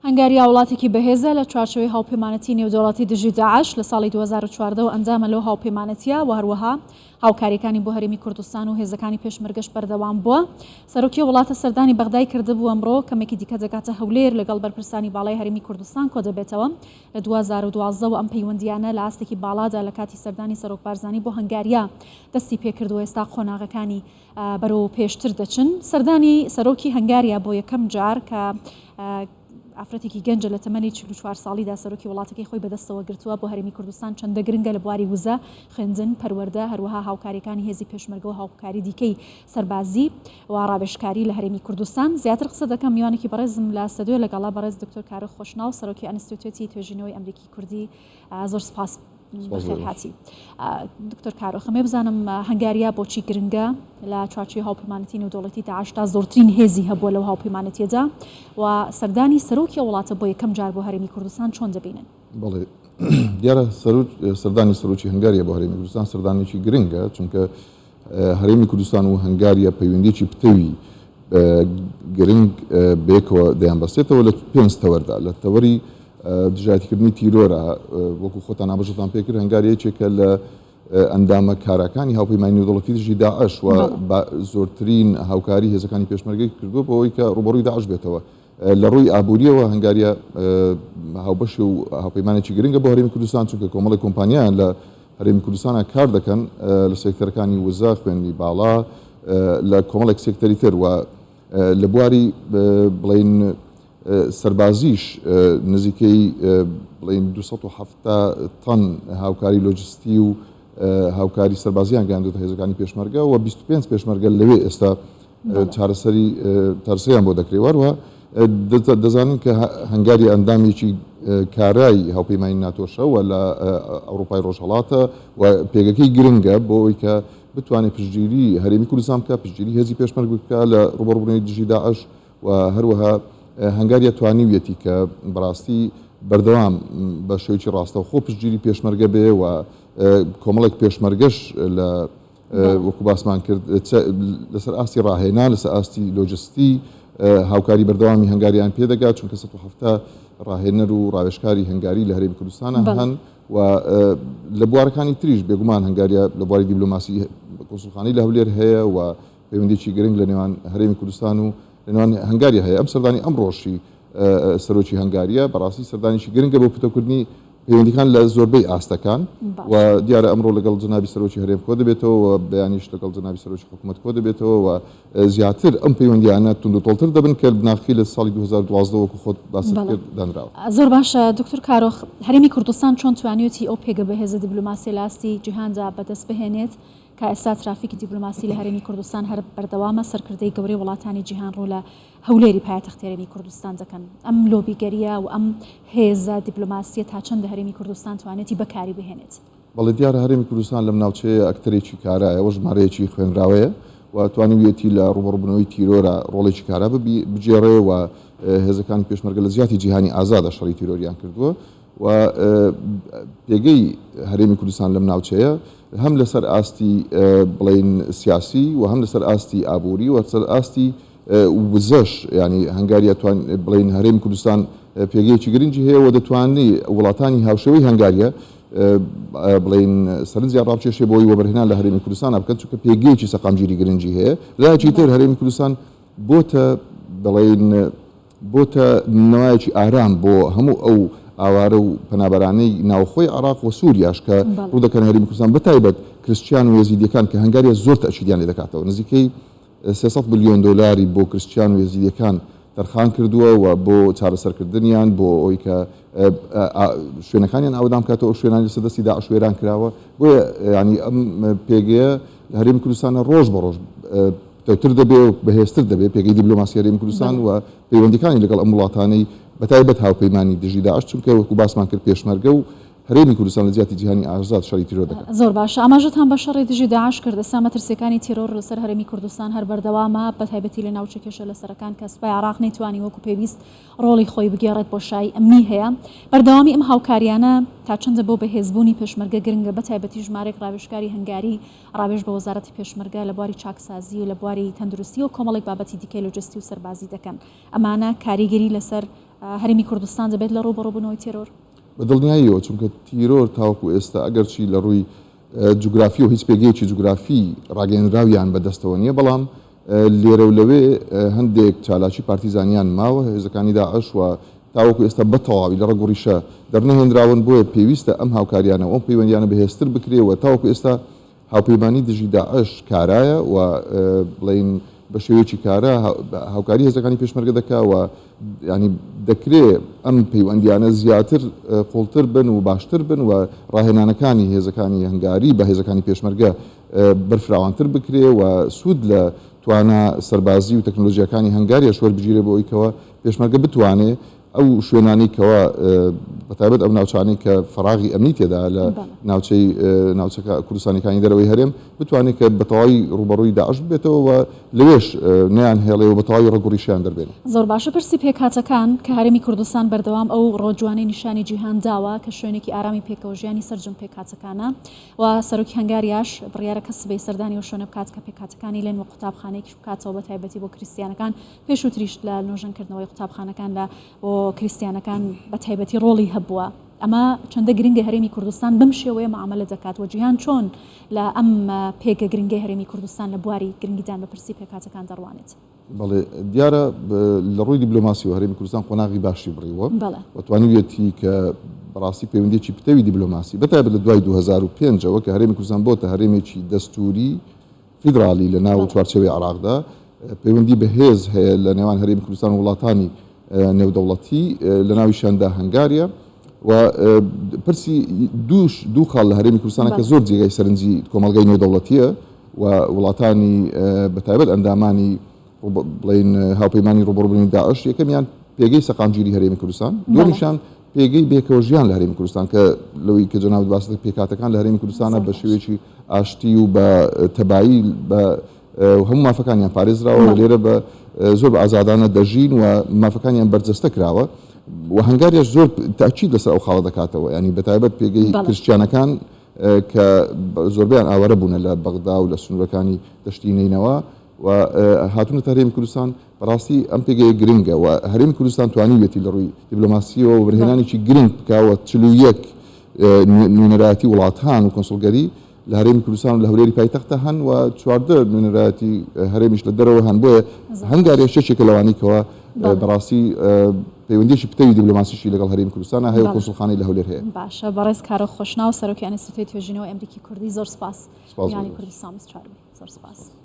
هەنگاریا وڵاتێکی بەهێزە لە چوارچێوەی هاوپەیمانەتی نێودەوڵەتی دژی داعش لە ساڵی 2014 وە ئەندامە لەو هاوپەیمانەتیە و هەروەها هاوکاریەکانی بۆ هەرێمی کوردستان و هێزەکانی پێشمەرگەش بەردەوام بووە. سەرۆکی وڵاتە سەردانی بەغدای کردبوو ئەمڕۆ کەمێکی دیکە دەگاتە هەولێر لەگەڵ بەرپرسانی باڵای هەرێمی کوردستان کۆدەبێتەوە. لە 2012 وە ئەم پەیوەندیانە لە ئاستێکی باڵادا لە کاتی سەردانی سەرۆک بارزانی بۆ هەنگاریا دەستی پێکرد و ئێستا قۆناغەکانی بەرەو پێشتر دەچن. سەردانی سەرۆکی هەنگاریا بۆ یەکەم جار کە ئافرەتێکی گەنجە لە تەمەنی 44 ساڵیدا سەرۆکی وڵاتەکەی خۆی بەدەستەوە گرتووە بۆ هەرێمی کوردستان چەندە گرنگە لە بواری وزە، خوێندن، پەروەردە، هەروەها هاوکارییەکانی هێزی پێشمەرگە و هاوکاری دیکەی سەربازی و ڕاوێژکاری لە هەرێمی کوردستان. زیاتر قسە دەکەم میوانێکی بەڕێزم لە ستەدیۆ لەگەڵە بەڕێز دکتۆر کارۆخ خۆشناو سەرۆکی ئەنستیتۆتی توێژینەوەی ئەمریکی کوردی زۆر سپاس. بەخێرهاتی دکتۆر کارۆخ ئەمێ بزانم هەنگاریا بۆچی گرنگە لە چوارچێوەی هاوپەیمانەتی نێودەوڵەتی داعشدا زۆرترین هێزی هەبووە لەو هاوپەیمانەتیەدا و سەردانی سەرۆکی ئەو وڵاتە بۆ یەکەم جار بۆ هەرێمی کوردستان چۆن دەبینن؟ بەڵێ دیارە سەردانی سەرۆکی هەنگاریا بۆ هەرێمی کوردستان سەردانێکی گرنگە چونکە هەرێمی کوردستان و هەنگاریا پەیوەندیی پتەوی گرنگ بەیەکەوە دەیانبەستێتەوە لە پێنج تەوەردا، لە تەوەری دژایەتیکردنی تیرۆرە، وەکو خۆتان ئاماژەتان پێکرد هەنگاریا یەکێکە لە ئەندامە کاراکانی هاوپەیمانی نێودەوڵەتی دژی داعش و زۆرترین هاوکاری هێزەکانی پێشمەرگەی کردووە بۆ ئەوەی کە ڕووبەڕووی داعش بێتەوە. لە ڕووی ئابوورییەوە هەنگاریا هاوبەشی و هاوپەیمانێکی گرنگە بۆ هەرێمی کوردستان، چونکە کۆمەڵێک کۆمپانیایان لە هەرێمی کوردستانا کار دەکەن لە سێکتەرەکانی وزە، خوێندنی باڵا، لە کۆمەڵێک سێکتەری تر و لە بواری بڵێین سەربازیش نزیکەی بڵێین 270 تەن هاوکاری لۆجستی و هاوکاری سەربازیان گەیاندووەتە هێزەکانی پێشمەرگە و 25 پێشمەرگە لەوێ ئێستا چارەسەری چارەسەریان بۆ دەکرێت وەروە دەزانین کە هەنگاری ئەندامێکی کارای هاوپەیمانی ناتۆشە و لە ئەوروپای ڕۆژهەڵاتە و پێگەکەی گرنگە بۆ ئەوەی کە بتوانێت پشتگیری هەرێمی کوردستان بکات پشتگیری هێزی پێشمەرگ بکات لە ڕووبەڕووبوونەوەی دژی داعش و هەروەها هەنگاریا توانیویەتی کە بەڕاستی بەردەوام بە شێوەیەکی ڕاستەوخۆ پشتگیری پێشمەرگە بێ و کۆمەڵێک پێشمەرگەش لە وەکو باسمان کرد لەسەر ئاستی ڕاهێنان، لەسەر ئاستی لۆجستی هاوکاری بەردەوامی هەنگاریان پێدەگات، چونکە 170 ڕاهێنەر و ڕاوێژکاری هەنگاری لە هەرێمی کوردستانە هەن و لە بوارەکانی تریش بێگومان هەنگاریا لە بواری دیبلۆماسی کونسوڵخانەی لە هەولێر هەیە و پەیوەندیی گرنگ لە نێوان هەرێمی کوردستان و لە نێوان هەنگاریا هەیە. ئەم سەردانی ئەمڕۆشی سەرۆکی هەنگاریە بەڕاستی سەردانێکی گرنگە بۆ پتەوکردنی پەیوەندیەکان لە زۆربەی ئاستەکان و دیارە ئەمڕۆ لەگەڵ جەنابی سەرۆکی هەرێم کۆ دەبێتەوە و بەیانیش لەگەڵ جەنابی سەرۆکی حکوومەت کۆ دەبێتەوە و زیاتر ئەم پەیوەندیانە توندوتۆڵتر دەبن کە بناخی لە ساڵی 2012 وەکو خۆت باست کرد دانراوە. زۆر باشە دکتۆر کارۆخ، هەرێمی کوردستان چۆن توانیویەتی ئەو پێگە بەهێزە دیبلۆماسیە لە ئاستی جیهاندا بەدەست بهێنێت کە ئێستا ترافیکی دیبلۆماسی لە هەرێمی کوردستان هەر بەردەوامە، سەرکردەی گەورەی وڵاتانی جیهان ڕوو لە هەولێری پایتەختی هەرێمی کوردستان دەکەن. ئەم لۆبیگەرییە و ئەم هێزە دیپلۆماسییە تا چەندە هەرێمی کوردستان توانێتی بەکاری بهێنێت؟ بەڵێ دیارە هەرێمی کوردستان لەم ناوچەیە ئەکتەرێکی کارایە و ژمارەیەکی خوێنراوەیە و توانیویەتی لە ڕووبەڕووبوونەوەی تیرۆرا ڕۆڵێکی کارا بگێڕێ و هێزەکانی پێشمەرگە لە جیاتی جیهانی ئازادا شەڕی تیرۆریان کردووە و پێگەی هەرێمی کوردستان لەم ناوچەیە هەم لەسەر ئاستی بڵێین سیاسی و هەم لەسەر ئاستی ئابووری و لەسەر ئاستی وزەش یانی هەنگاریا توان بڵێین هەرێمی کوردستان پێگەیەکی گرنگی هەیە و دەتوانێ وڵاتانی هاوشێوەی هەنگاریا بڵێین سەرنجیان ڕابکێشێ بۆی وەبەرهێنان لە هەرێمی کوردستان بکەن چونکە پێگەیەکی سەقامگیری گرنگی هەیە لایەکی تر هەرێمی کوردستان بۆتە بڵێین بۆتە نەوایەکی ئارام بۆ هەموو ئەو ئاوارە و پەنابەرانەی ناوخۆی عێراق و سووریاش کە ڕوودەکەنە هەرێمی کوردستان بەتایبەت کرسچیان و یەزیدیەکان کە هەنگاریا زۆر تەئکیدیان لێ دەکاتەوە نزیکەی 300 ملیۆن دۆلاری بۆ کرسچیان و یەزیدیەکان تەرخان کردووە و بۆ چارەسەرکردنیان بۆ ئەوەی کە شوێنەکانیان ئاوەدان بکاتەوە ئەو شوێنانی لەسەر دەستی داعش وێران کراوە بۆیە یانی ئەم پێگەیە لە هەرێمی کوردستانە ڕۆژ بە ڕۆژ پتەوتر دەبێ و بەهێزتر دەبێ پێگەی دیبلۆماسی هەرێمی کوردستان و پەیوەندیەکانی لەگەڵ ئەم وڵاتانەی بەتایبەت هاوپەیمانی دژی داعش چونکە وەکو باسمان کرد پێشمەرگە و هەرێمی کوردستان لە جیاتی جیهانی ئازاد شەڕی تیرۆر دەکەن. زۆر باشە ئاماژەتان بە شەڕی دژی داعش کرد، ئێستا مەترسیەکانی تیرۆر لەسەر هەرێمی کوردستان هەر بەردەوامە بەتایبەتی لە ناوچە کێشە لەسەرەکان کە سوپای عێراق نەیتوانی وەکو پێویست ڕۆڵی خۆی بگێڕێت بۆشایی ئەمنی هەیە بەردەوامی ئەم هاوکاریانە تا چەندە بۆ بەهێزبوونی پێشمەرگە گرنگە بەتایبەتی ژمارەیەک ڕاوێژکاری هەنگاری ڕاوێژ بە وەزارەتی پێشمەرگە لە بواری چاکسازی و لە بواری تەندروستی و کۆمەڵێک بابەتی دیکەی لۆجستی و سەربازی دەکەن ئەمانە کاریگەری لەسەر. هەرێمی کوردستان دەبێت لە ڕووبەڕووبوونەوەی تێرۆر؟ بە دڵنیاییەوە، چونکە تیرۆر تاوەکو ئێستا ئەگەرچی لە ڕووی جوگرافیەوە هیچ پێگەیەکی جوگرافی ڕاگەیەنراویان بە دەستەوە نییە، بەڵام لێرە و لەوێ هەندێک چالاکی پارتیزانیان ماوە، هێزەکانی داعش و تاوەکو ئێستا بە تەواوی لە ڕەگ و ڕیشە دەرنەهێنراون، بۆیە پێویستە ئەم هاوکاریانە و ئەم پەیوەندیانە بەهێزتر بکرێ و تاوەکو ئێستا هاوپەیمانی دژی داعش کارایە و بڵێین بە شێوەیەکی کارا هاوکاری هێزەکانی پێشمەرگە دەکا و ینی دەکرێ ئەم پەیوەندیانە زیاتر قوڵتر بن و باشتر بن و ڕاهێنانەکانی هێزەکانی هەنگاری بە هێزەکانی پێشمەرگە بەرفراوانتر بکرێ و سوود لە توانا سەربازی و تەکنۆلۆژیاکانی هەنگاریاش وەربگیرێ بۆ ئەوی کەوا پێشمەرگە بتوانێ ئەو شوێنانەی کەوا بەتایبەت ئەو ناوچانەی کە فەراغی ئەمنی تێدا لە ناوچەی ناوچەکە کوردستانەکانی دەرەوەی هەرێم بتوانێت کە بە تەواوی ڕووبەڕووی داعش ببێتەوە و لەوێش نەیان هێڵێ و بە تەواوی ڕەگ و ڕیشیان دەربێنێ. زۆر باشە پرسی پێکهاتەکان کە هەرێمی کوردستان بەردەوام ئەو ڕۆ جوانەی نیشانی جیهان داوە کە شوێنێکی ئارامی پێکەوەژیانی سەرجەم پێکهاتەکانە و سەرۆکی هەنگاریاش بڕیارە کە سبەی سەردانی ئەو شوێنە بکات کە پێکهاتەکانی لێن و قوتابخانەیەکیش بکاتەوە بە تایبەتی بۆ کریستیانەکان پێشووتریش لە نۆژەنکردنەوەی قوتابخانەکان لە بۆ کریستیانەکان بە تایبەتی ڕۆڵی هەبووە. ئەمە چەندە گرنگە هەرێمی کوردستان بەم شێوەیە معامەلە دەکات و جیهان چۆن لە ئەم پێگە گرنگەی هەرێمی کوردستان لە بواری گرنگیدان بە پرسی پێکهاتەکان دەڕوانێت؟ بەڵێ دیارە لە ڕووی دیبلۆماسیەوە هەرێمی کوردستان قۆناغی باشی بڕیوە و توانیویەتی کە بەڕاستی پەیوەندیەکی پتەوی دیبلۆماسی بەتایبەت لە دوای 2005 ەوە کە هەرێمی کوردستان بۆتە هەرێمێکی دەستووری فیدراڵی لە ناو چوارچێوەی عێراقدا، پەیوەندی بەهێز هەیە لە نێوان هەرێمی کوردستان و وڵاتانی نێودەوڵەتی لە ناویشیاندا هەنگاریا و پرسی دووش دوو خاڵ لە هەرێمی کوردستانە کە زۆر جێگای سەرنجی کۆمەڵگای نێودەوڵەتیە و وڵاتانی بەتایبەت ئەندامانی بڵێین هاوپەیمانی ڕووبەڕووبوونەوەی داعش، یەکەمیان پێگەی سەقامگیری هەرێمی کوردستان، دووەمیشان پێگەی بێکەوە ژیان لە هەرێمی کوردستان کە لەوەی کە جەنابت باست کرد پێکهاتەکان لە هەرێمی کوردستانە بە شێوەیەکی ئاشتی و بە تەبایی بە هەموو مافەکانیان پارێزراوە و لێرە بە زۆر بە ئازادانە دەژین و مافەکانیان بەرجەستە کراوە و هەنگاریاش زۆر تاکید لەسەر ئەو خاڵە دەکاتەوە ینی بە تایبەت پێگەی کریسچیانەکان کە زۆربەیان ئاوارە بوونە لە بەغدا و لە سنوورەکانی دەشتی نەینەوا و هاتوونەتە هەرێمی کوردستان، بەڕاستی ئەم پێگەیە گرنگە و هەرێمی کوردستان توانیویەتی لە ڕووی دیبلۆماسییەوە وەبەرهێنانێکی گرنگ بکا و 41 نوێنەرایەتی وڵاتان و کۆنسوڵگەری لە هەرێمی کوردستان و لە هەولێری پایتەختە هەن و 14 نوێنەرایەتی هەرێمیش لە دەرەوە هەن، بۆیە هەنگاریاش یەکێکە لەوانەی کەوا بەڕاستی پەیوەندییەکی پتەوی دیبلۆماسیشی لەگەڵ هەرێمی کوردستانا هەیە و کۆنسوڵخانەی لە هەولێر هەیە. باشە بەڕێز کارۆخ خۆشناو سەرۆکی ئەنستیتۆی توێژینەوەی ئەمریکی کوردی زۆر سپاس. سپاس بۆ میوانی تۆش. کوردستان 24 بووی زۆر سپاس.